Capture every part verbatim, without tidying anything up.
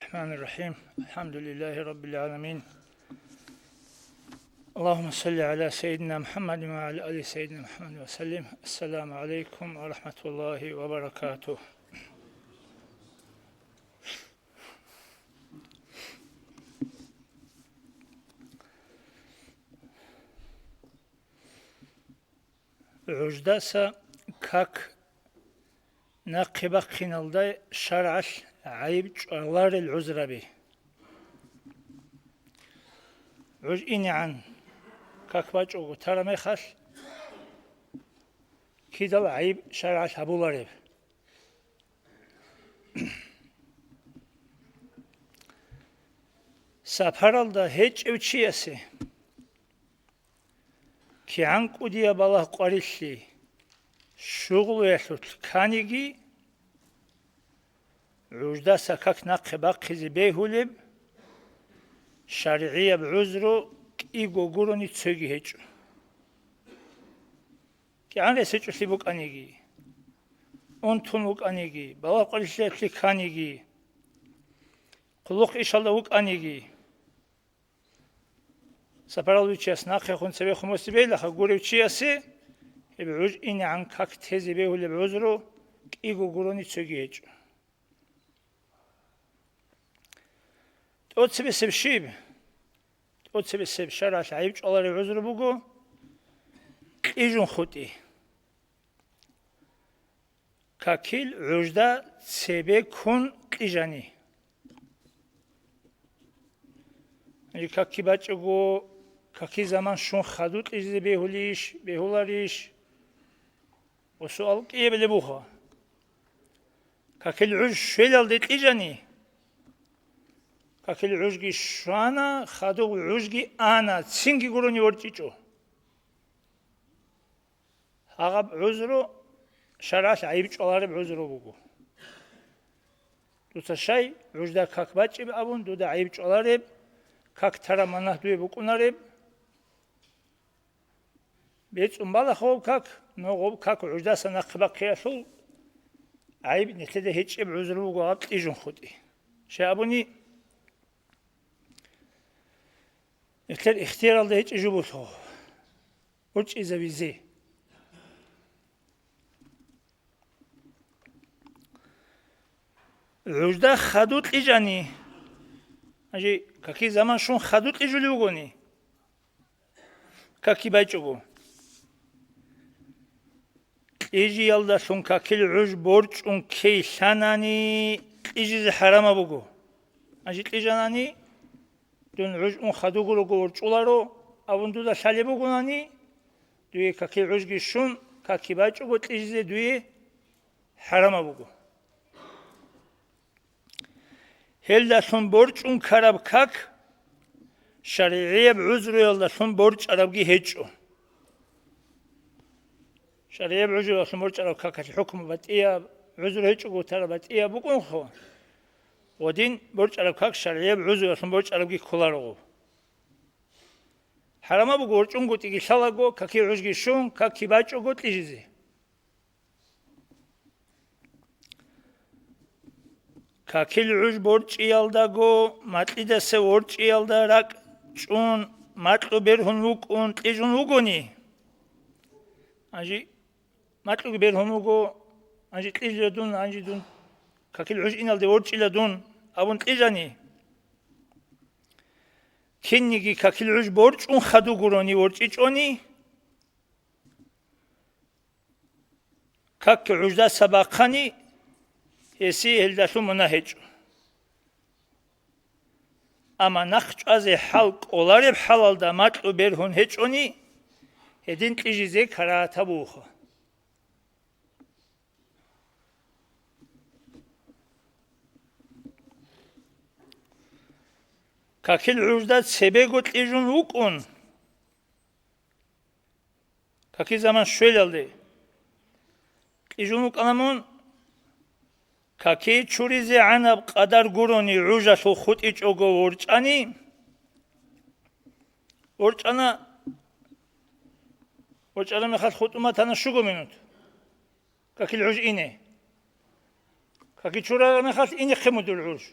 الرحمن الرحيم. الحمد لله رب العالمين. اللهم صل على سيدنا محمد وعلى آل سيدنا محمد وسلم. السلام عليكم ورحمة الله وبركاته. ГӀуждаса как нахъе бахъиналда шаргӀалъ гӀайиб чӀваларел гӀузраби. ГӀуж инегӀан как бачӀого тара мехалъ, кидал гӀайиб шаргӀалъ гьабулареб? Сапаралда гьечӀев чиясе кигӀан кӀудияб балагь-къварилъи, щугълуялъулъ кканиги, гӀуждаса как нахъе бахъизе бегьулеб шаргӀияб гӀузру кӀиго гурони цоги гьечӀо. КигӀан рес гьечӀолъи букӀаниги, унтун вукӀаниги, балагь-къварилъиялъе кканиги, хъулухъ ишалда вукӀаниги, сапарал вичияс нахъехун цебехун восибейлаха гурев чиясе гьеб гӀуж инегӀан как тезе бегьулеб гӀузру кӀиго гурони цоги гьечӀо. ТӀоцебесеб щиб? ТӀоцебесеб шаргӀалъ гӀайиб чӀвалареб гӀузру буго кьижун хутӀи. Какил гӀужда цебе ккун кьижани. Каки бачӀого, каки заман щун хадуб кьижизе бегьулищ, бегьуларищ? Ва суал кӀиябилеб буго. Какил гӀуж щвелалде кьижани, какил гӀужги щвана, хадуб гӀужги ана, цинги гурони ворчӀичӀо. Гьагъаб гӀузру шаргӀалъ гӀайиб чӀвалареб гӀузру буго. Дуца щай гӀужда как бачӀеб абун, дуда гӀайиб чӀвалареб, как тараб мунагь дуе букӀунареб? БецӀун балаха гъоб как, но гъоб как гӀуждаса нахъе бахъиялъул гӀайиб нилъеда гьечӀеб гӀузру буго гьаб кьижун хутӀи. Щай абуни, нилъер ихтияралда гьечӀеб жо буго ворчӀизавизе. ГӀужда хадуб кьижани, гьанже каки заман щун хадуб кьижулев вугони, каки бачӀого. Кьижиялдалъун какил гӀуж борчӀун ккей лъанани, кьижизе хӀарамаб буго. Гьанже кьижанани, дун гӀуж ун хадуб гурого ворчӀуларо абун дуда лъалеб бугонани, дуе какил гӀужги щун, каки бачӀого кьижизе дуе хӀарамаб буго. Гьелдалъун борчӀун ккараб как шаргӀияб гӀузруялдалъун борчӀарабги гьечӀо. ШаргӀияб гӀузруялдалъун борчӀараб какалъе хӀукму батӀияб, гӀузру гьечӀого тараб батӀияб букӀунхо, гъодин борчӀараб как шаргӀияб гӀузруялдалъун борчӀарабги кколаро. ХӀарамаб буго ворчӀунгутӀиги лъалаго, каки гӀужги щун, каки бачӀого кьижизе. Какил гӀуж борчӀиялдаго, макьидаса ворчӀиялда ракӀ чӀун, макьу бергьун вукӀун, кьижун вугони, гьанже макьуги бергьун вуго, гьанже кьижила дун, гьанже дун какил гӀуж иналде ворчӀила дун абун кьижани, кинниги какил гӀуж борчӀун хадуб гурони ворчӀичӀони, как гӀуждаса бахъани, гьесие гьелдалъун мунагь гьечӀо. Амма нахъ чӀвазе хӀал кӀолареб хӀалалда макьу бергьун гьечӀони, гьедин кьижизе карагьатаб буго. Какил гӀужда цебего кьижун вукӀун, каки заман щвелалде кьижун вукӀана мун, каки чуризегӀанаб къадар гурони гӀужалъул хутӀичӀого ворчӀани, ворчӀана, ворчӀараб мехалъ хутӀун батана щуго минут, какил гӀуж ине. Каки чурараб мехалъ инехъе мудул гӀуж.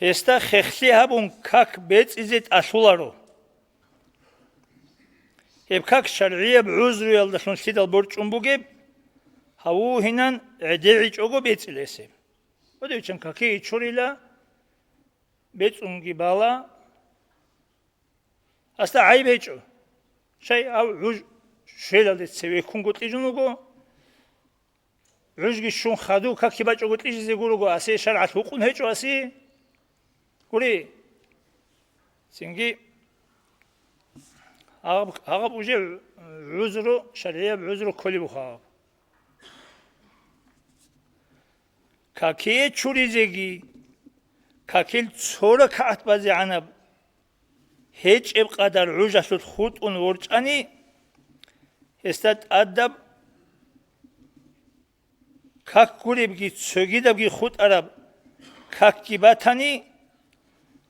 Гьесда хехлъи гьабун как бецӀизе тӀалъуларо. Гьеб как шаргӀияб гӀузруялдалъун лъидал борчӀун бугеб, гьаву гьинан гӀедегӀичӀого бецӀила гьес гьеб. Гьудичан какие чурила, бецӀунги бала, гьасда гӀайиб гьечӀо. Щай гьав гӀуж щвелалде цеве ккунго кьижун вуго, гӀужги щун хадув каки бачӀого кьижизе гурого, асе шаргӀалъ гьукъун гьечӀо асе. Гури, цинги гьаб, гьаб уже гӀузру, шаргӀияб гӀузру кколеб буха гьаб. Какие чуризеги, какил цо ракагӀат базегӀанаб гьечӀеб къадар гӀужалъулъ хутӀун ворчӀани, гьесда тӀадаб как гуребги цогидабги хутӀараб какги батани,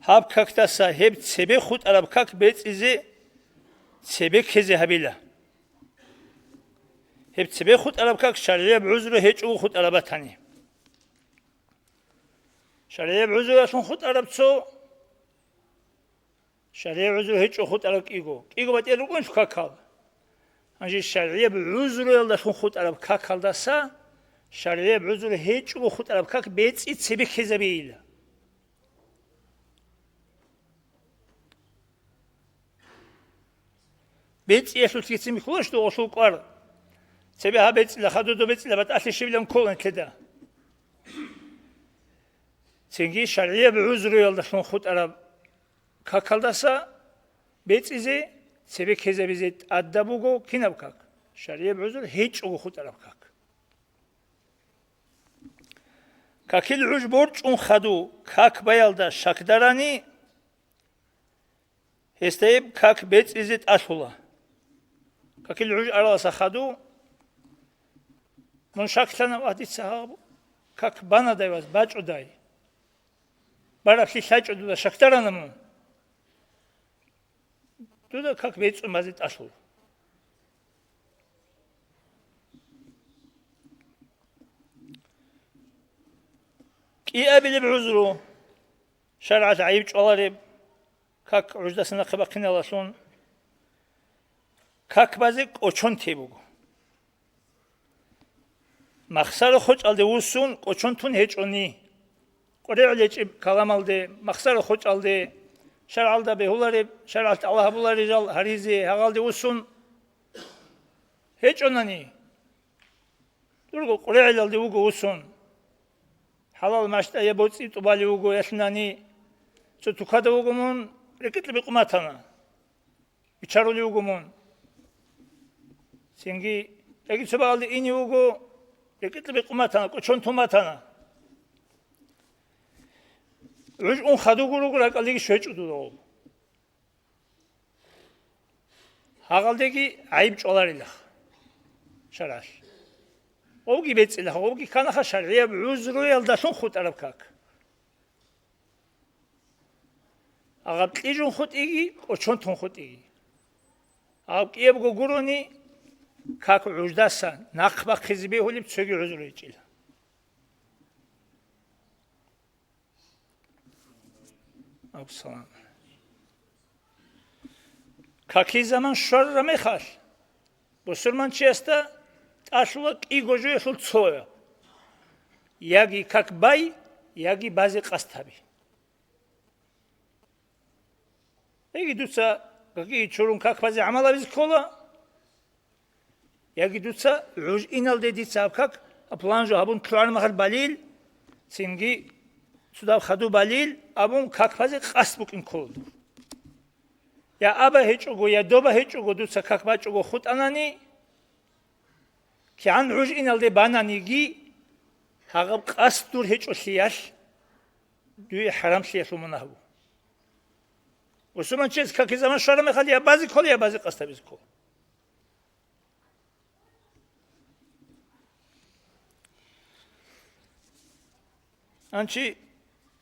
гьаб какдаса гьеб цебе хутӀараб как бецӀизе цебе ккезе гьабила. Гьеб цебе хутӀараб как шаргӀияб гӀузру гьечӀого хутӀараб батани. ШаргӀияб гӀузруялъун хутӀараб цо, шаргӀияб гӀузру гьечӀо хутӀараб кӀиго. КӀиго батӀияб рукӀунелъул какал. Гьанже шаргӀияб гӀузруялдалъун хутӀараб какалдаса шаргӀияб гӀузру гьечӀого хутӀараб как бецӀи цебе ккезабейила. БецӀиялъулъгицин бихьулаш дугъулъул кӀвар. Цебе гьаб бецӀила, хадудо бецӀила, батӀалъи щибилан ккола нилъеда. Цинги шаргӀияб гӀузруялдалъун хутӀараб какалдаса бецӀизе цебе ккезабизе тӀадаб буго кинаб как? ШаргӀияб гӀузру гьечӀого хутӀараб как. Какил гӀуж борчӀун хадув как баялда щакдарани, гьесда гьеб как бецӀизе тӀалъула. Какил гӀуж араласа хадув, мун щаклъана ва дица гьаб как банадай ва бачӀудай. Бараблъи лъачӀо дуда щакдарана мун. Дуда как бецӀун базе тӀалъул. КӀиабилеб гӀузру, шаргӀалъ гӀайиб чӀвалареб, как гӀуждаса нахъе бахъиналалъун, как базе кӀочон те буго. Махсаро хочӀалде вуссун кӀочон тун гьечӀони, къваригӀел гьечӀеб каламалде, махсаро хочӀалде, шаргӀалда бегьулареб, шаргӀалъ тӀалаб гьабуларел жал гьаризе гьагъалде вуссун гьечӀонани, дурго къваригӀелалде вуго вуссун, хӀалал мачӀдая боцӀи тӀубалев вуго ялъунани, цо тукада вуго мун, рекӀелъ бикъуматана. Бичарулев вуго мун. Цинги, яги цо багьалде ине вуго, рекӀелъ бикъуматана, кӀочон туматана. ГӀуж ун хадуго руго ракӀалдеги щвечӀо дуда гъов. Гьагъалдеги гӀайиб чӀваларилах шаргӀалъ. Гъовги бецӀилах, гъовги кканаха шаргӀияб гӀузруялдалъун хутӀараб как. Гьаб кьижун хутӀиги, кӀочон тун хутӀиги. Гьаб кӀиябго гурони, как гӀуждаса нахъ бахъизе бегьулеб цоги гӀузру гьечӀила. Абсалам. Какил заман щварара мехалъ, бусурманчиясда тӀалъула кӀиго жоялъул цоя, яги как бай, яги базе къасд гьаби. Яги дуца какие чурун как базе гӀамал гьабизе ккола, яги дуца гӀуж иналде дица гьаб как, гьаб план жо гьабун кколараб мехалъ балил, цинги цо дагьаб хадуб балил абун как базе къасд букӀин ккола дур. Я аба гьечӀого, я доба гьечӀого дуца как бачӀого хутӀанани, кигӀан гӀуж иналде бананиги, гьагъаб къасд дур гьечӀолъиялъ, дуе хӀарамлъиялъул мунагь буго. Бусурманчияс какил заман щвараб мехалъ я базе ккола, я базе къасд гьабизе ккола. Анчи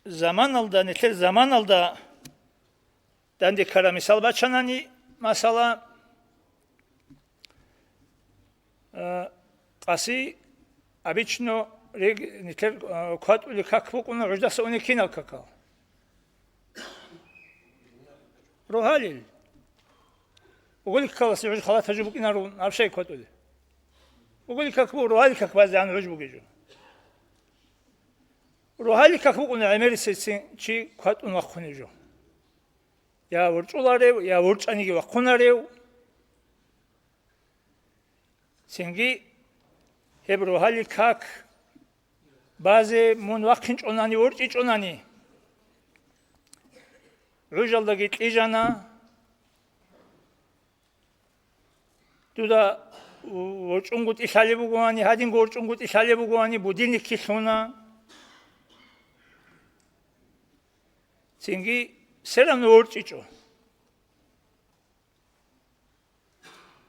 заманалда, нилъер заманалда данде ккараб мисал бачанани, масала, э, къаси обычно регӀ-, нилъер, э, кватӀулеб как букӀуна гӀуждаса уне кинал какал. Рогьалил. Уголиккаласе гӀуж халатаб жо букӀинарун, аб щай кватӀулеб? Уголиккак буго, рогьаликкак базегӀан гӀуж бугеб жо. Рогьаликкак букӀуна гӀемерисецин чи кватӀун вахъунеб жо. Я ворчӀуларев, я ворчӀаниги вахъунарев. Цинги гьеб рогьалил как базе мун вахъинчӀонани, ворчӀичӀонани, гӀужалдаги кьижана, дуда ворчӀунгутӀи лъалеб бугоани, гьадинго ворчӀунгутӀи лъалеб бугоани, будильникги лъуна. Цинги все равно ворчӀичӀо.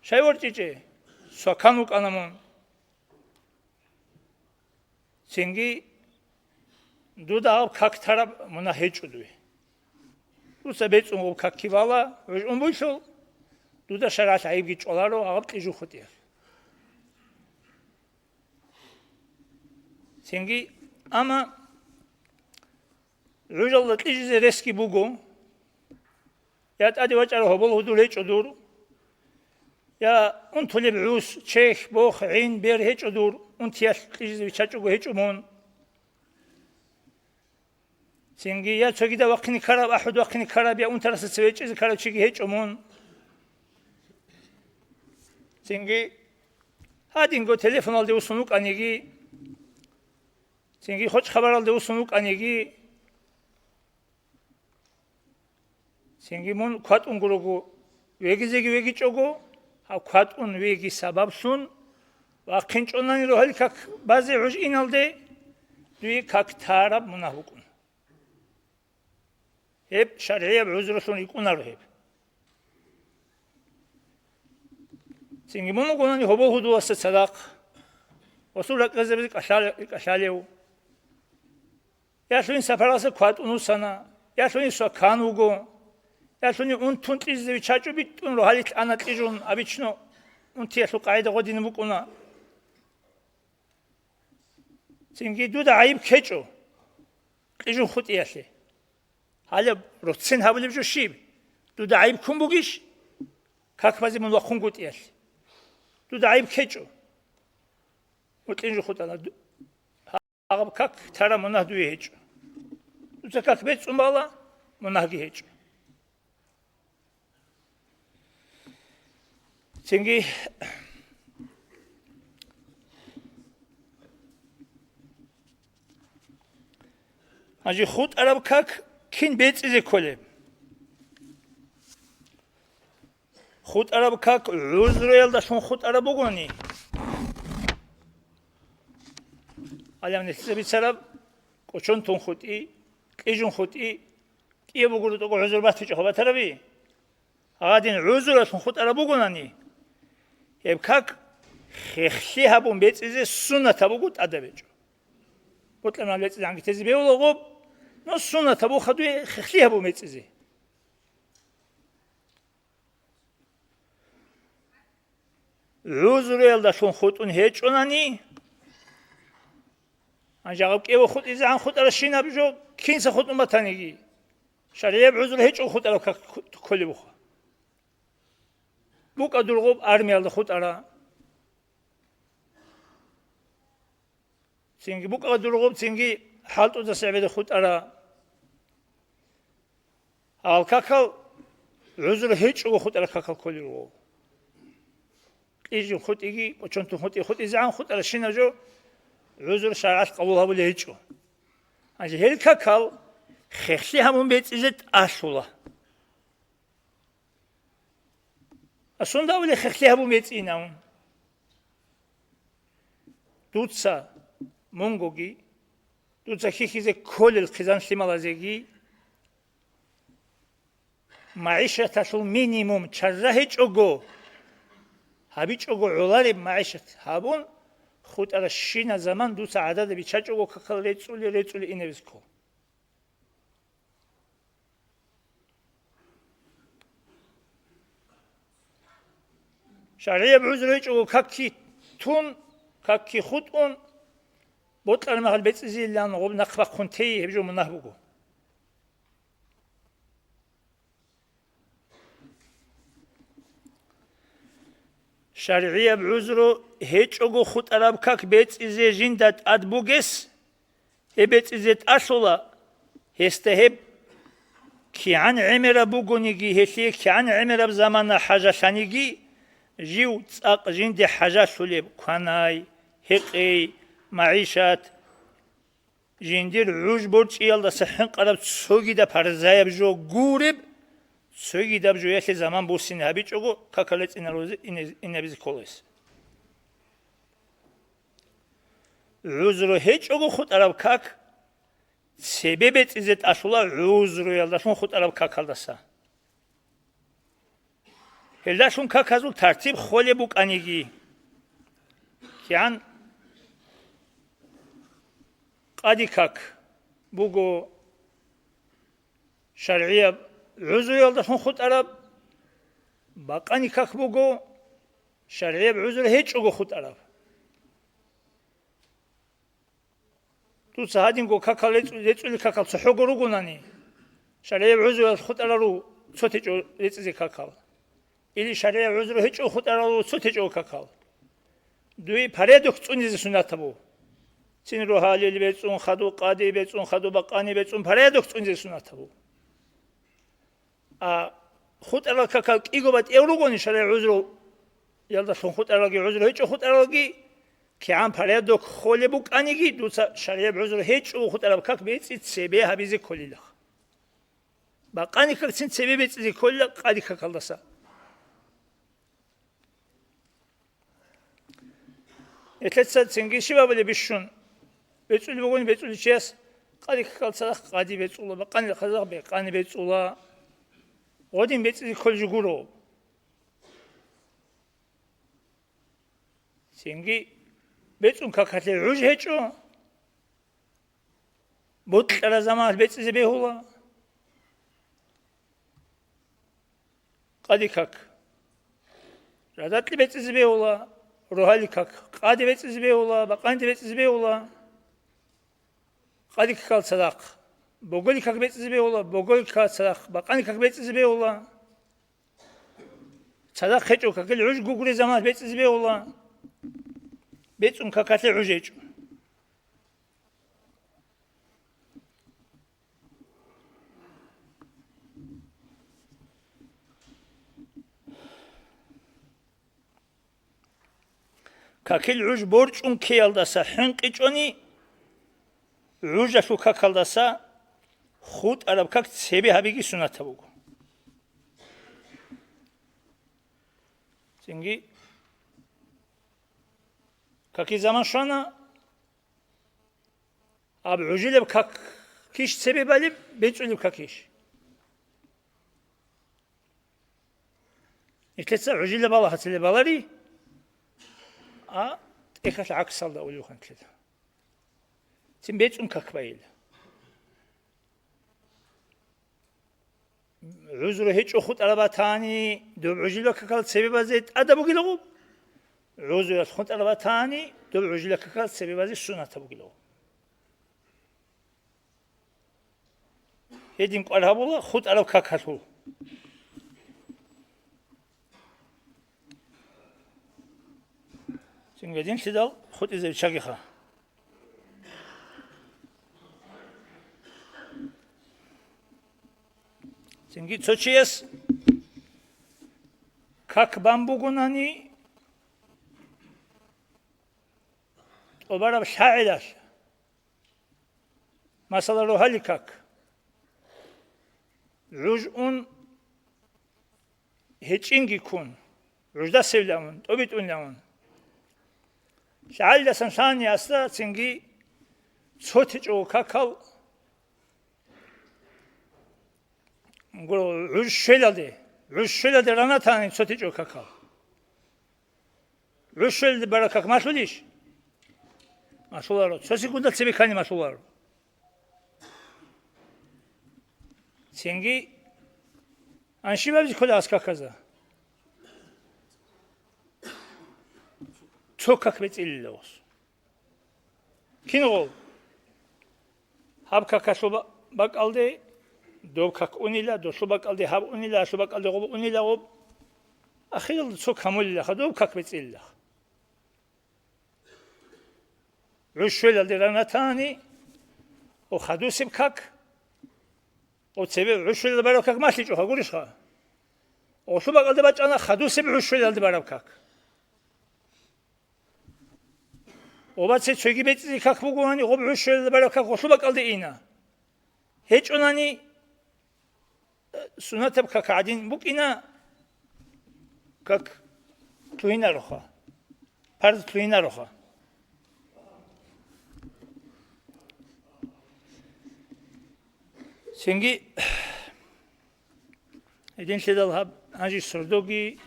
Щай ворчӀичӀеб? Свакан вукӀана мун. Цинги дуда гьаб как тараб мунагь гьечӀо дуе. Дуца бецӀун гьаб какги бала, гӀуж ун буйлъул, дуда шаригӀат гӀайибги чӀваларо гьаб кьижун хутӀиялъ. Цинги, амма гӀужалда кьижизе ресги буго, я тӀаде вачӀарав гьобол гьудул гьечӀо дур, я унтулеб гӀус, чехь, бох, гӀин, бер гьечӀо дур, унтиялъ кьижизе виччачӀого гьечӀо мун. Цинги я цогидаб вахъине ккараб, ахӀуд вахъине ккараб, я унтараса цеве чӀезе ккарав чиги гьечӀо мун. Цинги гьадинго телефоналде вуссун вукӀаниги, цинги хочӀ-хабаралде вуссун вукӀаниги, цинги мун кватӀун гурого, вегизеги вегичӀого, гьаб кватӀун веги сабаблъун вахъинчӀонани рогьалил как базе гӀуж иналде, дуе как тараб мунагь букӀун. Гьеб шаргӀияб гӀузрулъун рикӀкӀунаро гьеб. Цинги мун вугонани гьобол гьудуласда цадахъ, гьесул ракӀазабизе кӀалъалев, ялъунин сапаралъа кватӀун вуссана, ялъунин свакан вуго, ялъунин унтун кьижизе виччачӀо битӀун рогьалилъ ана кьижун, обычно унтиялъул къагӀида гъодин букӀуна. Цинги дуда гӀайиб ккечӀо кьижун хутӀиялъе. Гьале роццин гьабулеб жо щиб? Дуда гӀайиб ккун бугищ? Как базе мун вахъунгутӀиялъе. Дуда гӀайиб ккечӀо. Мун кьижун хутӀана. Ду-, гьаб как тараб мунагь дуе гьечӀо. Дуца как бецӀун бала, мунагьги гьечӀо. Цинги гьанже хутӀараб как кин бецӀизе кколеб? ХутӀараб как гӀузруялдалъун хутӀараб бугони, гьале нилъеца бицараб, кӀочон тун хутӀи, кьижун хутӀи, кӀияб бугоро тӀокӀаб гӀузру батичӀого батараби? Гьадин гӀузрулъун хутӀараб бугонани, гьеб как хехлъи гьабун бецӀизе суннатаб буго, тӀадаб гьечӀо. Бокьараб бецӀизе гьанги тезе бегьула гъоб, но суннатаб буго хадуе хехлъи гьабун бецӀизе. ГӀузруялдалъун хутӀун гьечӀонани, гьанже гьаб кӀиябго хутӀизегӀан хутӀаращинаб жо, кинса хутӀун батаниги, шаргӀияб гӀузру гьечӀого хутӀараб как кколеб буха. БукӀа дур гъоб армиялда хутӀара. Цинги букӀа дур гъоб, цинги хӀалтӀудаса гӀебеде хутӀара. Гьал какал гӀузру гьечӀого хутӀара какал кколел руго. Кьижин хутӀиги, кӀочон тун хутӀи хутӀизегӀан хутӀаращинаб жо гӀузру шаригӀат къабул гьабулей гьечӀо. Гьанже гьел какал хехлъи гьабун бецӀизе тӀалъула. Асунда авуле хехлъи гьабун бецӀинавун? Дуца мунгоги, дуца хьихьизе кколел хъизан-лъималазеги, магӀишаталъул минимум чарра гьечӀого, гьабичӀого гӀолареб магӀишат гьабун, хутӀаращина заман дуца гӀадада бичачӀого какал рецӀули-рецӀули инеб ккол. ШаргӀияб гӀузру гьечӀого какки тун, какки хутӀун, бокьараб мехалъ бецӀизейилан гъоб нахъ бахъун тей, гьеб жо мунагь буго. ШаргӀияб гӀузру гьечӀого хутӀараб как бецӀизе жинда тӀад бугес, гьеб бецӀизе тӀалъула, гьесда гьеб кигӀан гӀемераб бугониги, гьелъие кигӀан гӀемераб замана хӀажалъаниги, жив цӀакъ жинде хӀажалъулеб кванай, гьекъей, магӀишат, жиндир гӀуж борчӀиялдаса хӀинкъараб цогидаб парзаяб жо гуреб, цогидаб жоялъе заман буссине гьабичӀого, какал рецӀинарозе ине-, инабизе ккола гьес. ГӀузру гьечӀого хутӀараб как цебе бецӀизе тӀалъула гӀузруялдалъун хутӀараб какалдаса. Гьелдалъун каказул тартиб холеб букӀаниги, кигӀан къади как буго шаргӀияб гӀузруялдалъун хутӀараб, бакъани как буго шаргӀияб гӀузру гьечӀого хутӀараб. Дуца гьадинго какал рецӀ-, рецӀули какал цохӀого ругонани, шаргӀияб гӀузруялъ хутӀарару цо течӀо рецӀизе какал. Или шаргӀияб гӀузру гьечӀо хутӀарару цо течӀо какал. Дуе порядок цӀунизе сунатабу. Цин рогьалил бецӀун, хаду къади бецӀун, хаду бакъани бецӀун порядок цӀунизе сунатабу. А хутӀарал какал кӀиго батӀияв ругони, шаргӀи гӀузруялдалъун хутӀаралги, гӀузру гьечӀо хутӀаралги, кигӀан порядок холеб букӀаниги, дуца шаргӀияб гӀузру гьечӀо хутӀараб как бецӀи цебе гьабизе кколилаха. Бакъани какцин цебе бецӀизе кколила къади какалдаса. Гьелъеца цинги щиб абулеб бищун? БецӀулеб бугони бецӀулев чияс къади какал цадахъ къади бецӀула, бакъани какал цадахъ бакъани бецӀула. Гъодин бецӀизе кколеб жо гуро. Цинги бецӀун какалъе гӀуж гьечӀо. Бокьараб заманалъ бецӀизе бегьула. Къади как. Радакье бецӀизе бегьула, рогьалил как. Къади бецӀизе бегьула, бакъанде бецӀизе бегьула. Къади какал цадахъ. Боголил как бецӀизе бегьула, боголил как цадахъ. Бакъани как бецӀизе бегьула. Цадахъ гьечӀо какил гӀуж гугури заманалъ бецӀизе бегьула. БецӀун какалъе гӀуж гьечӀо. Какил гӀуж борчӀун ккеялдаса хӀинкъичӀони, гӀужалъул какалдаса хутӀараб как цебе гьабиги сунатаб буго. Цинги какил заман щвана, Аб гӀужилаб какищ цебе балеб, бецӀулеб какищ? Нилъеца гӀужилаб бала гьацилеб балари, а тӀехьалъ гӀаксалда улевхъанлъила. Цин бецӀун как байила. ГӀузру гьечӀо хутӀараб батани, доб гӀужилаб какал цебе базе тӀада бугилагъуб. ГӀузруялъ хутӀараб батани, доб гӀужилаб какал цебе базе сунатаб бугилагъуб. Гьедин кӀвар гьабула хутӀараб какалъул. Цинги гьединлъидал хутӀизе виччагиха. Цинги цо чияс как бан бугонани, тӀубараб лъагӀелалъ, масала, рогьалил как, гӀуж ун гьечӀинги ккун, гӀуждасевилан ун, тӀобитӀунилан ун. ЛъагӀалиласан лъани асда цинги цо течӀого какал гуро, гӀуж щвелалде, гӀуж щвелалде ранатани цо течӀого какал. ГӀуж щвелалде бараб как малъулищ? Малъуларо. Цо секунда цебе ккани малъуларо. Цинги анщи бабизе ккола аскаказда? Цо как бецӀилила гъос. Кингъол? Гьаб какалъул ба-, бакӀалде доб как унила, долъул бакӀалде гьаб унила, гьалъул бакӀалде гъоб унила гъоб. Ахиралда цо камулилаха, доб как бецӀилилаха. ГӀуж щвелалде рагъ ратани, о хадусеб как, о цебе гӀуж щвелалде бараб как малъичӀоха, гурищха? Гъолъу бакӀалде бачӀана хадусеб гӀуж щвелалде бараб как. О баце цоги бецӀизе как бугоани, гъоб гӀуж щвелалде бараб как гъолъу бакӀалде ина. ГьечӀонани, сунатаб как гӀадин букӀина, как лъугьинароха, парз лъугьинароха. Цинги гьединлъидал гьаб гьанже сордоги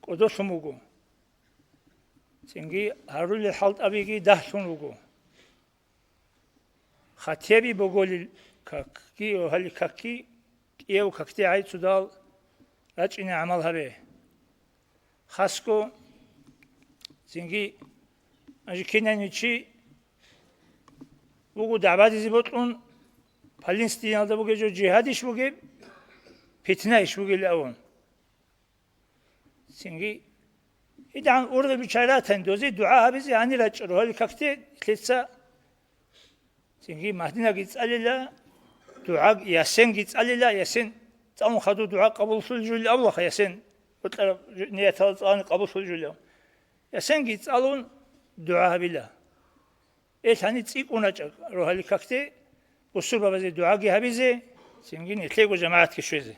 кӀодолъун буго. Цинги гьарулел хӀалтӀабиги дагьлъун руго. Хатиби боголил какги, гьали какги, кӀияв какде гӀайцудал рачӀине гӀамал гьабе. Хасго цинги ажикинани чи буго дагӀбадизе бокьун, Палестиналда бугеб жо жигьадищ бугеб, питнаищ бугел авун. Цинги, гьедигӀан ургъи биччаратани дозе дугӀа гьабизе гьанир рачӀаро, гьали какде лъица. Цинги Мадинаги цӀалила, дугӀа, Ясенги цӀалила, Ясен цӀалун хадур дугӀа къабуллъулел жулел авлаха, Ясен бокьараб жу-, нияталда цӀалани къабуллъулел жулел. Ясенги цӀалун дугӀа гьабила. Эл гьаниб цӀикӀкӀун рачӀа рогьалил какде, бусурбабазе дугӀаги гьабизе, цинги нилъего жамагӀатги щвезе.